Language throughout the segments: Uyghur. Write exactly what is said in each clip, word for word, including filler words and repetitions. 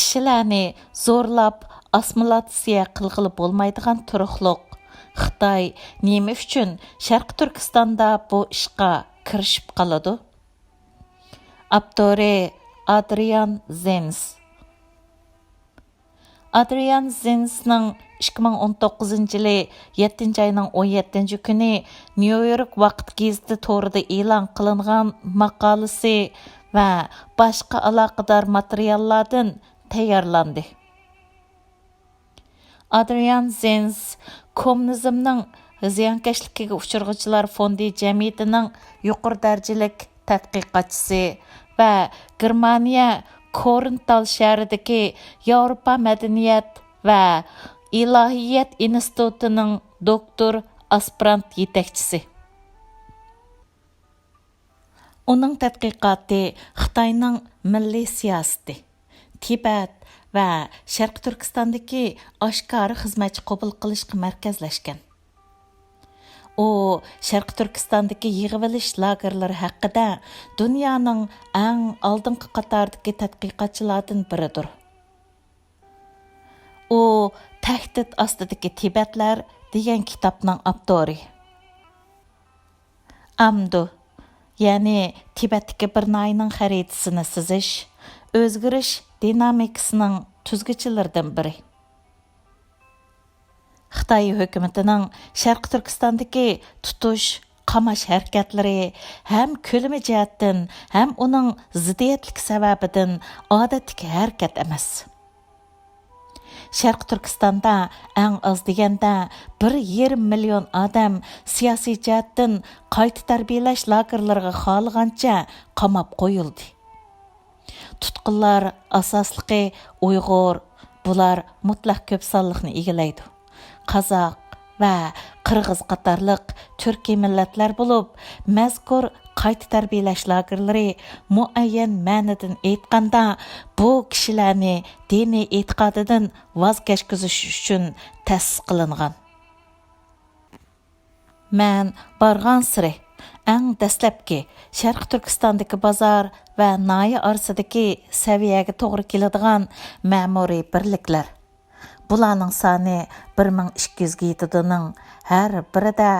كىشىلەرنى زورلاپ ئاسسىمىلياتسىيە قىلغىلى بولمايدىغان تۇرۇقلۇق. خىتاي نېمە ئۈچۈن شەرقىي تۈركىستاندا بۇ ئىشقا كىرىشىپ قالىدۇ؟ ئاپتورى: ئادرىيان زېنس. ئادرىيان زېنسنىڭ ئىككى مىڭ ئون توققۇزىنچى يىلى يەتتىنچى ئاينىڭ ئون يەتتىنچى كۈنى نيۇ يورك ۋاقىت گېزىتى تورىدا ئېلان قىلىنغان ماقالىسى ۋە باشقا ئالاقىدار ماتېرىياللاردىن تەييارلاندى. ئادرىيان زېنس كوممۇنىزمنىڭ زىيانكەشلىكىگە ئۇچرىغۇچىلار فوندى جەمئىيىتىنىڭ يۇقىرى دەرىجىلىك تەتقىقاتچىسى ۋە گېرمانىيە كورنتال شەھىرىدىكى ياۋروپا مەدەنىيەت ۋە ئىلاھىيەت ئىنستىتۇتىنىڭ دوكتور ئاسپىرانت يېتەكچىسى. ئۇنىڭ تەتقىقاتى خىتاينىڭ مىللىي سىياسىتى، تىبەت ۋە شەرقىي تۈركىستاندىكى ئاشكارا خىزمەتچى قوبۇل قىلىشقا مەركەزلەشكەن. ئۇ شەرقىي تۈركىستاندىكى يىغىۋېلىش لاگېرلىرى ھەققىدە دۇنيانىڭ ئەڭ ئالدىنقى قاتاردىكى تەتقىقاتچىلاردىن بىرىدۇر. ئۇ تەھدىت ئاستىدىكى تىبەتلەر دېگەن كىتابنىڭ ئاپتورى. ئامدۇ، يەنى تىبەتتىكى بىر ناھىيەنىڭ خەرىتىسىنى سىزىش، ئۆزگىرىش دىنامىكىسىنىڭ تۈزگۈچىلىرىدىن بىرى. خىتاي ھۆكۈمىتىنىڭ شەرقىي تۈركىستاندىكى تۇتۇش، قاماش ھەرىكەتلىرى ھەم كۆلىمى جەھەتتىن، ھەم ئۇنىڭ زىددىيەتلىكى سەۋەبىدىن ئادەتتىكى ھەرىكەت ئەمەس. شەرقىي تۈركىستاندا ئەڭ ئاز دېگەندە بىر يېرىم مىليون ئادەم سىياسىي جەھەتتىن قايتا تەربىيەلەش لاگېرلىرىغا خالىغانچە قاماپ قويۇلدى. تۇتقۇنلار ئاساسلىقى ئۇيغۇر، بۇلار مۇتلەق كۆپ سانلىقنى ئىگىلەيدۇ، قازاق ۋە قىرغىز قاتارلىق تۈركىي مىللەتلەر بولۇپ، مەزكۇر قايتا تەربىيەلەش لاگېرلىرى مۇئەييەن مەنىدىن ئېيتقاندا، بۇ كىشىلەرنى دىنىي ئېتىقادىدىن ۋاز كەچكۈزۈش ئۈچۈن تەسىس قىلىنغان. مەن بارغانسېرى ئەڭ دەسلەپكى شەرقىي تۈركىستاندىكى بازار ۋە ناھىيە ئارىسىدىكى سەۋىيەگە توغرا كېلىدىغان مەمۇرىي بىرلىكلەر، بۇلارنىڭ سانى بىر مىڭ ئىككى يۈزگە يېتىدۇنىڭ ھەر بىرىدە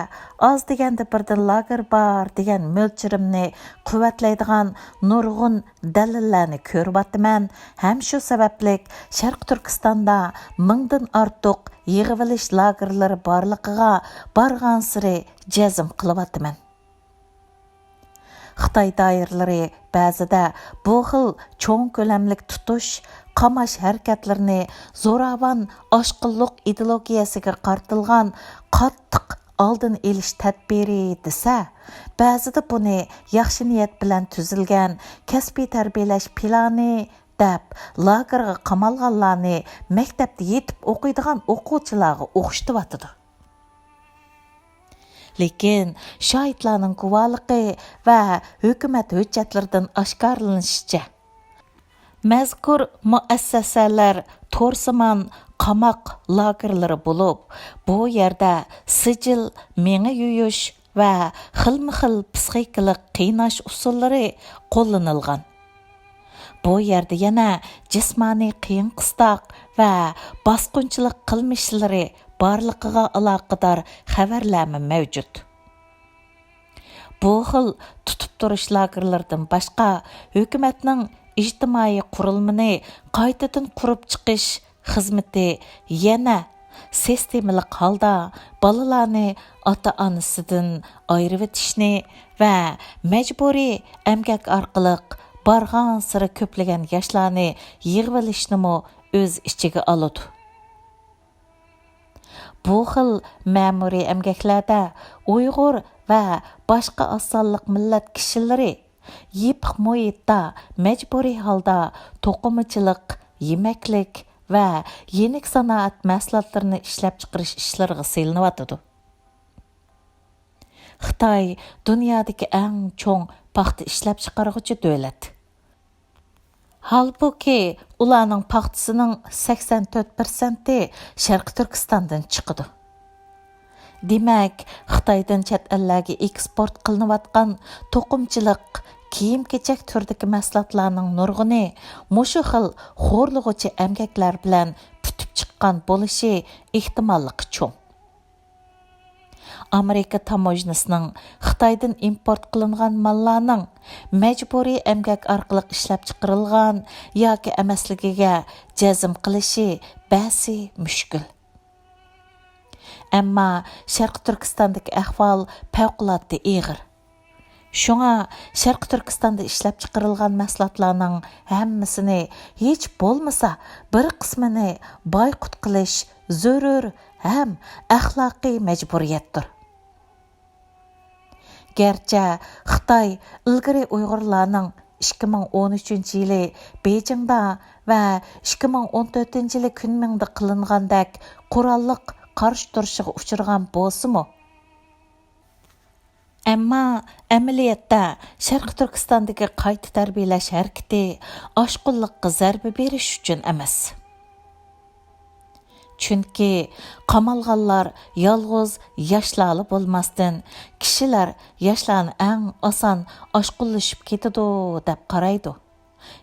ئاز دېگەندە بىردىن لاگېر بار دېگەن مۆلچىرىمنى قۇۋۋەتلەيدىغان نۇرغۇن دەلىللەرنى كۆرۈۋاتىمەن ھەم شۇ سەۋەبلىك شەرقىي تۈركىستاندا مىڭدىن ئارتۇق يىغىۋېلىش لاگېرلىرى بارلىقىغا بارغانسېرى جەزم قىلىۋاتىمەن. خىتاي دائىرىلىرى بەزىدە بۇ خىل چوڭ كۆلەملىك تۇتۇش، قاماش ھەرىكەتلىرىنى زوراۋان ئاشقۇنلۇق ئىدېئولوگىيەسىگە قارىتىلغان قاتتىق ئالدىنى ئېلىش تەدبىرى دېسە، بەزىدە بۇنى ياخشى نىيەت بىلەن تۈزۈلگەن كەسپىي تەربىيەلەش پىلانى دەپ، لاگېرغا قامالغانلارنى مەكتەپتە يېتىپ ئوقۇيدىغان ئوقۇغۇچىلارغا ئوخشىتىۋاتىدۇ. لېكىن شاھىتلارنىڭ گۇۋاھلىقى ۋە ھۆكۈمەت ھۆججەتلىرىدىن ئاشكارىلىنىشىچە، مەزكۇر مۇئەسسەسەلەر تورسىمان قاماق لاگېرلىرى بولۇپ، بۇ يەردە سىجىل، مېڭە يۇيۇش ۋە خىلمۇ خىل پىسخىكىلىق قىيناش ئۇسۇللىرى قوللىنىلغان. بۇ يەردە يەنە جىسمانىي قىيىن-قىستاق ۋە باسقۇنچىلىق قىلمىشلىرى بارلىقىغا ئالاقىدار خەۋەرلەرمۇ مەۋجۇت. بۇ خىل تۇتۇپ تۇرۇش لاگېرلىرىدىن باشقا، ھۆكۈمەتنىڭ ئىجتىمائىي قۇرۇلمىنى قايتىدىن قۇرۇپ چىقىش خىزمىتى يەنە سىستېمىلىق ھالدا بالىلارنى ئاتا-ئانىسىدىن ئايرىۋېتىشنى ۋە مەجبۇرىي ئەمگەك ئارقىلىق بارغانسېرى كۆپلىگەن ياشلارنى يىغىۋېلىشنىمۇ ئۆز ئىچىگە ئالىدۇ. بۇ خىل مەمۇرىي ئەمگەكلەردە ئۇيغۇر ۋە باشقا ئاز سانلىق مىللەت كىشىلىرى يېپىق مۇھىتتا مەجبۇرىي ھالدا توقۇمىچىلىق، يېمەكلىك ۋە يېنىك سانائەت مەھسۇلاتلىرىنى ئىشلەپچىقىرىش ئىشلىرىغا سېلىنىۋاتىدۇ. خىتاي دۇنيادىكى ئەڭ چوڭ پاختا ئىشلەپچىقارغۇچى دۆلەت. ھالبۇكى، ئۇلارنىڭ پاختىسىنىڭ سەكسەن تۆت پىرسەنتى شەرقىي تۈركىستاندىن چىقىدۇ. دېمەك، خىتايدىن چەت ئەللەرگە ئېكسپورت قىلىنىۋاتقان توقۇمىچىلىق، كىيىم-كېچەك تۈرىدىكى مەھسۇلاتلارنىڭ نۇرغۇنى مۇشۇ خىل خورلىغۇچى ئەمگەكلەر بىلەن پۈتۈپ چىققان بولۇشى ئېھتىماللىقى چوڭ. ئامېرىكا تاموژنىسىنىڭ خىتايدىن ئىمپورت قىلىنغان ماللارنىڭ مەجبۇرىي ئەمگەك ئارقىلىق ئىشلەپچىقىرىلغان ياكى ئەمەسلىكىگە جەزم قىلىشى بەسى مۈشكۈل. ئەمما شەرقىي تۈركىستاندىكى ئەھۋال پەۋقۇلئاددە ئېغىر. شۇڭا شەرقىي تۈركىستاندا ئىشلەپچىقىرىلغان مەھسۇلاتلارنىڭ ھەممىسىنى، ھېچ بولمىسا بىر قىسمىنى بايقۇت قىلىش زۆرۈر ھەم ئەخلاقىي مەجبۇرىيەتتۇر. گەرچە خىتاي ئىلگىرى ئۇيغۇرلارنىڭ ئىككى مىڭ ئون ئۈچىنچى يىلى بېيجىڭدا ۋە ئىككى مىڭ ئون تۆتىنچى يىلى كۈنمىڭدا قىلىنغاندەك قوراللىق قارشى تۇرۇشىغا ئۇچرىغان بولسىمۇ، ئەمما ئەمەلىيەتتە شەرقىي تۈركىستاندىكى قايتا تەربىيەلەش ھەرىكىتى ئاشقۇنلۇققا زەربە بېرىش ئۈچۈن ئەمەس. چۈنكى قامالغانلار يالغۇز ياشلارلا بولماستىن، كىشىلەر ياشلارنى ئەڭ ئاسان ئاشقۇنلىشىپ كېتىدۇ دەپ قارايدۇ.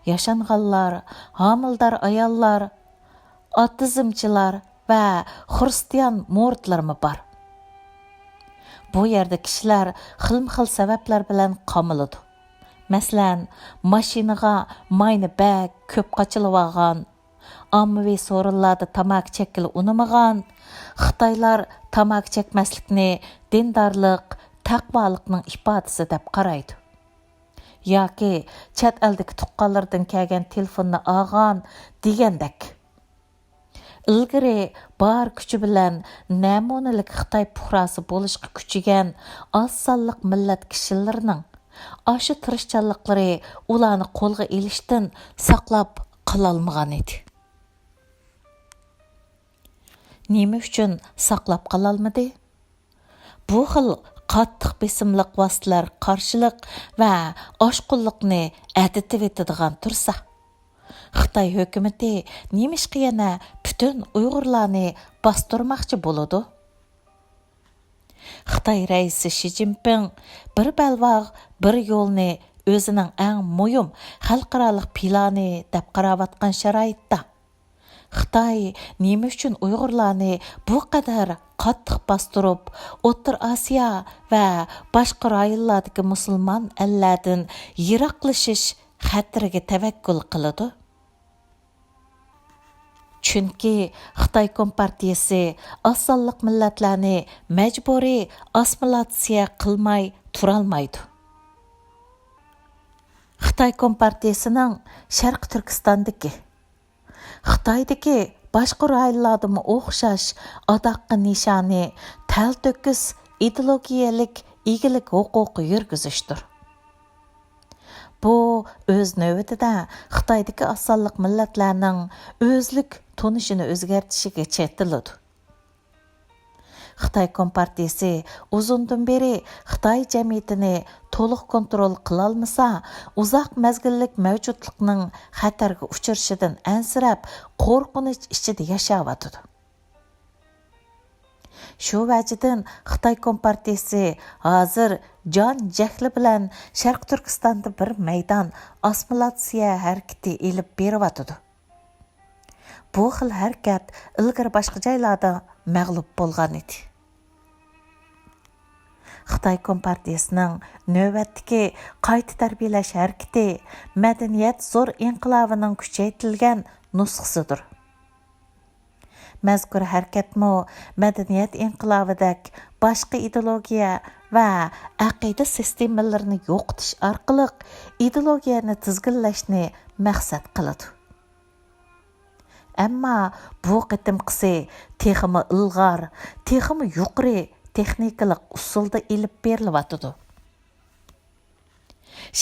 ياشانغانلار، ھامىلىدار ئاياللار، ئاتىزمچىلار ۋە خىرىستىيان مورىتلىرىمۇ بار. بۇ يەردە كىشىلەر خىلمۇخىل سەۋەبلەر بىلەن قامىلىدۇ. مەسىلەن، ماشىنىغا ماينى بەك كۆپ قاچىلىۋالغان، ئاممىۋى سورۇنلاردا تاماكا چەككىلى ئۇنىمىغان، خىتايلار تاماكا چەكمەسلىكنى دىندارلىق، تەقۋالىقنىڭ ئىپادىسى دەپ قارايدۇ. ياكى چەت ئەلدىكى تۇغقانلىرىدىن كەلگەن تېلېفوننى ئالغان دېگەندەك. ئىلگىرى بار كۈچى بىلەن نەمۇنىلىك خىتاي پۇقراسى بولۇشقا كۈچىگەن ئاز سانلىق مىللەت كىشىلىرىنىڭ ئاشۇ تىرىشچانلىقلىرى ئۇلارنى قولغا ئېلىشتىن ساقلاپ قالالمىغان ئىدى. نېمە ئۈچۈن ساقلاپ قالالمىدى؟ بۇ خىل قاتتىق بېسىملىق ۋاسىتىلەرگە قارشىلىق ۋە ئاشقۇنلۇقنى ئەدىتىۋېتىدىغان تۇرسا، خىتاي ھۆكۈمىتى نېمىشقا يەنە پۈتۈن ئۇيغۇرلارنى باستۇرماقچى بولىدۇ؟ خىتاي رەئىسى شى جىنپىڭ بىر بەلباغ، بىر يولنى ئۆزىنىڭ ئەڭ مۇھىم خەلقئارالىق پىلانى دەپ قاراۋاتقان شارائىتتا، خىتاي نېمە ئۈچۈن ئۇيغۇرلارنى بۇ قەدەر قاتتىق باستۇرۇپ، ئوتتۇرا ئاسىيا ۋە باشقا رايونلاردىكى مۇسۇلمان ئەللەردىن يىراقلىشىش خەتىرىگە تەۋەككۈل قىلىدۇ؟ چۈنكى خىتاي كومپارتىيىسى ئاز سانلىق مىللەتلەرنى مەجبۇرىي ئاسسىمىلياتسىيە قىلماي تۇرالمايدۇ. خىتاي كومپارتىيىسىنىڭ شەرقىي تۈركىستاندىكى، خىتايدىكى باشقا رايونلاردىمۇ ئوخشاش ئاداققى نىشانى تەلتۆكۈس ئىدېئولوگىيەلىك ئىگىلىك ھوقۇقى يۈرگۈزۈشتۇر. بۇ ئۆز نۆۋىتىدە خىتايدىكى ئاز سانلىق مىللەتلەرنىڭ ئۆزلۈك تونۇشىنى ئۆزگەرتىشىگە چېتىلىدۇ. خىتاي كومپارتىيىسى ئۇزۇندىن بېرى خىتاي جەمئىيىتىنى تولۇق كونترول قىلالمىسا، ئۇزاق مەزگىللىك مەۋجۇتلۇقنىڭ خەتەرگە ئۇچرىشىدىن ئەنسىرەپ، قورقۇنچ ئىچىدە ياشاۋاتىدۇ. شۇ ۋەجىدىن خىتاي كومپارتىيىسى ھازىر جان جەھلى بىلەن شەرقىي تۈركىستاندا بىر مەيدان ئاسسىمىلياتسىيە ھەرىكىتى ئېلىپ بېرىۋاتىدۇ. بۇ خىل ھەرىكەت ئىلگىرى باشقا جايلاردا مەغلۇپ بولغان ئىدى. خىتاي كومپارتىيىسىنىڭ نۆۋەتتىكى قايتا تەربىيەلەش ھەرىكىتى مەدەنىيەت زور ئىنقىلابىنىڭ كۈچەيتىلگەن نۇسخىسىدۇر. مەزكۇر ھەرىكەتمۇ مەدەنىيەت ئىنقىلابىدەك باشقا ئىدېئولوگىيە ۋە ئەقىدە سىستېمىلىرىنى يوقىتىش ئارقىلىق ئىدېئولوگىيەنى تىزگىنلەشنى مەقسەت قىلىدۇ. ئەمما بۇ قېتىمقىسى تېخىمۇ ئىلغار، تېخىمۇ يۇقىرى تېخنىكىلىق ئۇسۇلدا ئېلىپ بېرىلىۋاتىدۇ.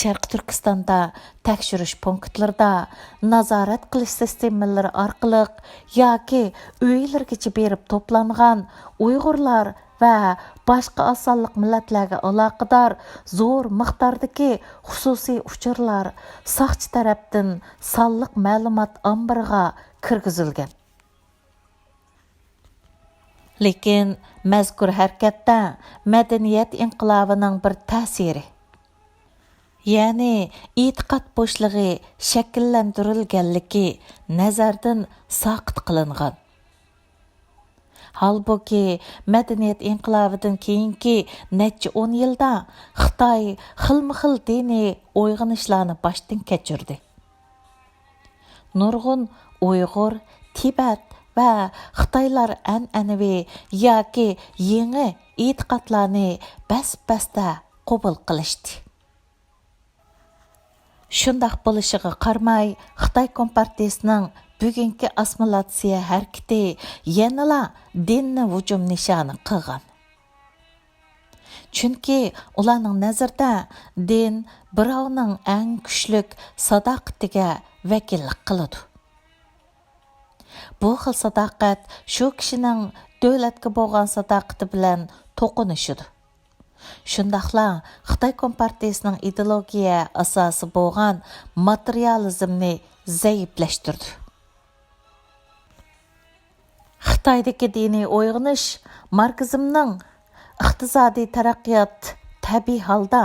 شەرقىي تۈركىستاندا تەكشۈرۈش پونكىتلىرىدا نازارەت قىلىش سىستېمىلىرى ئارقىلىق ياكى ئۆيلىرىگىچە بېرىپ توپلانغان ئۇيغۇرلار ۋە باشقا ئاز سانلىق مىللەتلەرگە ئالاقىدار زور مىقداردىكى خۇسۇسىي ئۇچۇرلار ساقچى تەرەپتىن سانلىق مەلۇمات ئامبىرىغا كىرگۈزۈلگەن. لېكىن مەزكۇر ھەرىكەتتە مەدەنىيەت ئىنقىلابىنىڭ بىر تەسىرى، يەنى ئېتىقاد بوشلۇقى شەكىللەندۈرۈلگەنلىكى نەزەردىن ساقىت قىلىنغان. ھالبۇكى، مەدەنىيەت ئىنقىلابىدىن كېيىنكى نەچچە ئون يىلدا خىتاي خىلمۇ خىل دىنىي ئويغىنىشلارنى باشتىن كەچۈردى. نۇرغۇن ئۇيغۇر، تىبەت ۋە خىتايلار ئەنئەنىۋى ياكى يېڭى ئېتىقادلارنى بەس-بەستە قوبۇل قىلىشتى. شۇنداق بولۇشىغا قارىماي، خىتاي كومپارتىيىسىنىڭ بۈگۈنكى ئاسسىمىلياتسىيە ھەرىكىتى يەنىلا دىننى ھۇجۇم نىشانى قىلغان. چۈنكى ئۇلارنىڭ نەزىرىدە دىن بىراۋنىڭ ئەڭ كۈچلۈك ساداقىتىگە ۋەكىللىك قىلىدۇ. بۇ خىل ساداقەت شۇ كىشىنىڭ دۆلەتكە بولغان ساداقىتى بىلەن توقۇنۇشىدۇ. شۇنداقلا خىتاي كومپارتىيىسىنىڭ ئىدېئولوگىيە ئاساسى بولغان ماتېرىيالىزمنى زەئىپلەشتۈردى. خىتايدىكى دىنىي ئويغىنىش ماركسىزمنىڭ ئىقتىسادىي تەرەققىيات تەبىئىي ھالدا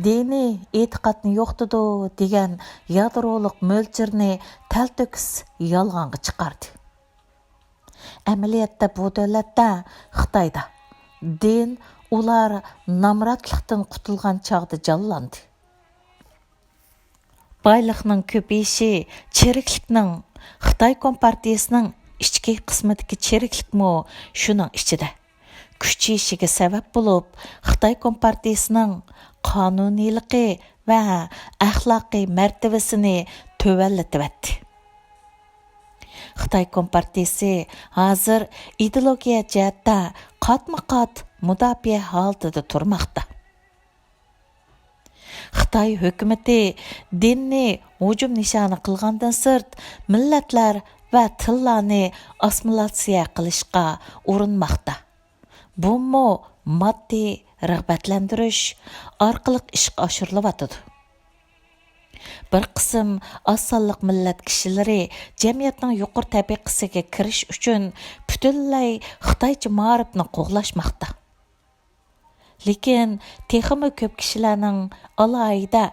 دىنىي ئېتىقادنى يوقىتىدۇ دېگەن يادرولۇق مۆلچىرىنى تەلتۆكۈس يالغانغا چىقاردى. ئەمەلىيەتتە بۇ دۆلەتتە، خىتايدا، دىن ئۇلار نامراتلىقتىن قۇتۇلغان چاغدا جانلاندى. بايلىقنىڭ كۆپىيىشى چىرىكلىكنىڭ، خىتاي كومپارتىيىسىنىڭ ئىچكى قىسمىدىكى چىرىكلىكمۇ شۇنىڭ ئىچىدە. كۈچىيىشىگە سەۋەب بولۇپ، خىتاي كومپارتىيىسىنىڭ قانۇنىيلىقى ۋە ئەخلاقىي مەرتىۋىسىنى تۆۋەنلىتىۋەتتى. خىتاي كومپارتىيىسى ھازىر ئىدېئولوگىيە جەھەتتە قاتمۇ قات مۇداپىئە ھالىتىدە تۇرماقتا. خىتاي ھۆكۈمىتى دىننى ھۇجۇم نىشانى قىلغاندىن سىرت، مىللەتلەر ۋە تىللارنى ئاسسىمىلياتسىيە قىلىشقا ئۇرۇنماقتا. بۇمۇ ماددىي رىغبەتلەندۈرۈش ئارقىلىق ئىشقا ئاشۇرۇلۇۋاتىدۇ. بىر قىسىم ئاز سانلىق مىللەت كىشىلىرى جەمئىيەتنىڭ يۇقىرى تەبىقىسىگە كىرىش ئۈچۈن پۈتۈنلەي خىتايچە مائارىپنى قوغلاشماقتا. لېكىن تېخىمۇ كۆپ كىشىلەرنىڭ ئالاھىدە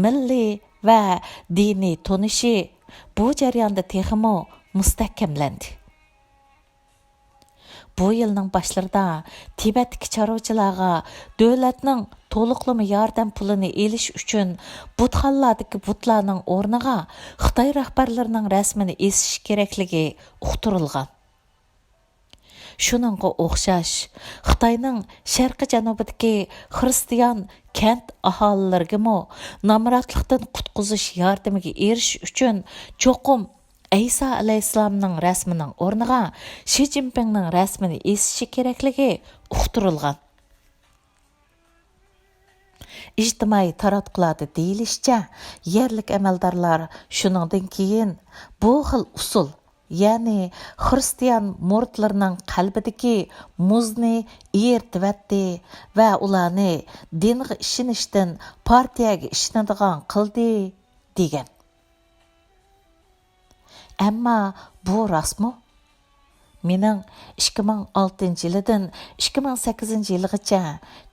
مىللىي ۋە دىنىي تونۇشى بۇ جەرياندا تېخىمۇ مۇستەھكەملەندى. بۇ يىلنىڭ باشلىرىدا تىبەتتىكى چارۋىچىلارغا دۆلەتنىڭ تولۇقلىما ياردەم پۇلىنى ئېلىش ئۈچۈن بۇتخانىلاردىكى بۇتلارنىڭ ئورنىغا خىتاي رەھبەرلىرىنىڭ رەسىمىنى ئېسىش كېرەكلىكى ئۇقتۇرۇلغان. شۇنىڭغا ئوخشاش، خىتاينىڭ شەرقىي جەنۇبىدىكى خىرىستىيان كەنت ئاھالىلىرىگىمۇ نامراتلىقتىن قۇتقۇزۇش ياردىمىگە ئېرىشىش ئۈچۈن چوقۇم ئەيسا ئەلەيھىسسالامنىڭ رەسىمىنىڭ ئورنىغا شى جىنپىڭنىڭ رەسىمىنى ئېسىشى كېرەكلىكى ئۇقتۇرۇلغان. ئىجتىمائىي تاراتقۇلاردا دېيىلىشىچە، يەرلىك ئەمەلدارلار شۇنىڭدىن كېيىن بۇ خىل ئۇسۇل، يەنى خىرىستىيان مۇرىتلىرىنىڭ قەلبىدىكى مۇزنى ئېرىتىۋەتتى ۋە ئۇلارنى دىنغا ئىشىنىشتىن پارتىيەگە ئىشىنىدىغان قىلدى، دېگەن. ئەمما بۇ راستمۇ؟ مېنىڭ ئىككى مىڭ ئالتىنچى يىلىدىن ئىككى مىڭ سەككىزىنچى يىلغىچە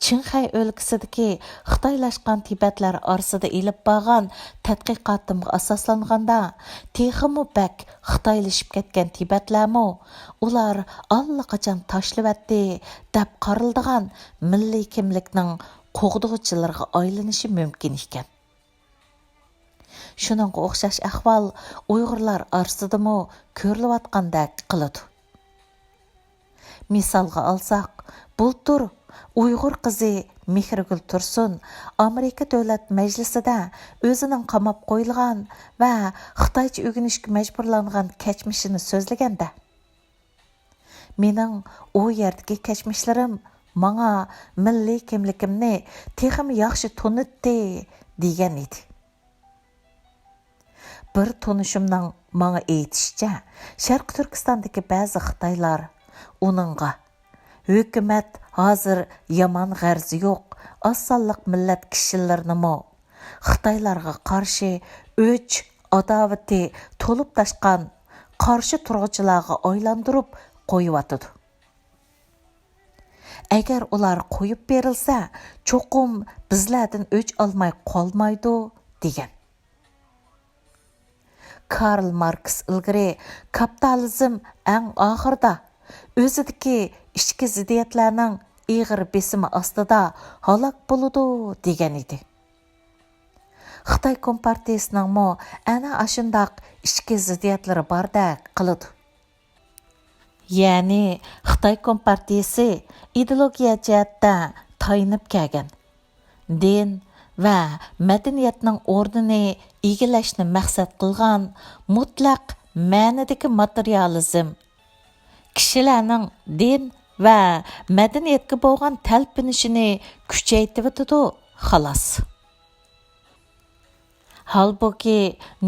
چىڭخەي ئۆلكىسىدىكى خىتايلاشقان تىبەتلەر ئارىسىدا ئېلىپ بارغان تەتقىقاتىمغا ئاساسلانغاندا، تېخىمۇ بەك خىتايلىشىپ كەتكەن تىبەتلەرمۇ ئۇلار ئاللىقاچان تاشلىۋەتتى دەپ قارىلىدىغان مىللىي كىملىكنىڭ قوغدىغۇچىلىرىغا ئايلىنىشى مۇمكىن ئىكەن. شۇنىڭغا ئوخشاش ئەھۋال ئۇيغۇرلار ئارىسىدىمۇ كۆرۈلۈۋاتقاندەك قىلىدۇ. مىسالغا ئالساق، بۇلتۇر ئۇيغۇر قىزى مېھرىگۈل تۇرسۇن ئامېرىكا دۆلەت مەجلىسىدە ئۆزىنىڭ قاماپ قويۇلغان ۋە خىتايچە ئۆگىنىشكە مەجبۇرلانغان كەچمىشىنى سۆزلىگەندە، مېنىڭ ئۇ يەردىكى كەچمىشلىرىم ماڭا مىللىي كىملىكىمنى تېخىمۇ ياخشى تونۇتتى، دېگەن ئىدى. بىر تونۇشۇمنىڭ ماڭا ئېيتىشىچە، شەرقىي تۈركىستاندىكى بەزى خىتايلار ئۇنىڭغا، ھۆكۈمەت ھازىر يامان غەرىزى يوق، ئاز سانلىق مىللەت كىشىلىرىنىمۇ خىتايلارغا قارشى ئۆچ، ئاداۋىتى تولۇپ تاشقان قارشى تۇرغۇچىلارغا ئايلاندۇرۇپ قويۇۋاتىدۇ. ئەگەر ئۇلار قويۇپ بېرىلسە، چوقۇم بىزلەردىن ئۆچ ئالماي قالمايدۇ، دېگەن. كارل ماركس ئىلگىرى كاپىتالىزم ئەڭ ئاخىرىدا، ئۆزىدىكى ئىچكى زىددىيەتلەرنىڭ ئېغىر بېسىمى ئاستىدا ھالاك بولىدۇ، دېگەن ئىدى. خىتاي كومپارتىيىسىنىڭمۇ ئەنە ئاشۇنداق ئىچكى زىددىيەتلىرى باردەك قىلىدۇ. يەنى خىتاي كومپارتىيىسى ئىدېئولوگىيە جەھەتتە تايىنىپ كەلگەن، دىن ۋە مەدەنىيەتنىڭ ئورنىنى ئىگىلەشنى مەقسەت قىلغان مۇتلەق مەنىدىكى ماتېرىيالىزم كىشىلەرنىڭ دىن ۋە مەدەنىيەتكە بولغان تەلپۈنۈشىنى كۈچەيتىۋېتىدۇ، خالاس. ھالبۇكى،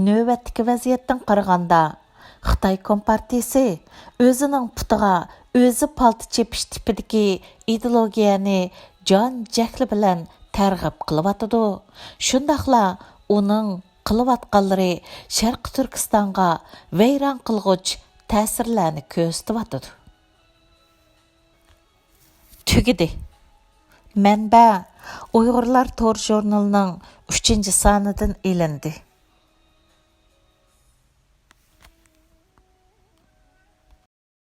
نۆۋەتتىكى ۋەزىيەتتىن قارىغاندا، خىتاي كومپارتىيىسى ئۆزىنىڭ پۇتىغا ئۆزى پالتا چېپىش تىپىدىكى ئىدېئولوگىيەنى جان-جەھلى بىلەن تەرغىب قىلىۋاتىدۇ. شۇنداقلا ئۇنىڭ قىلىۋاتقانلىرى شەرقىي تۈركىستانغا ۋەيران قىلغۇچ تەسىرلەرنى كۆرسىتىۋاتىدۇ. تۈگىدى. مەنبە: ئۇيغۇرلار تور ژۇرنىلىنىڭ ئۈچىنچى سانىدىن ئېلىندى.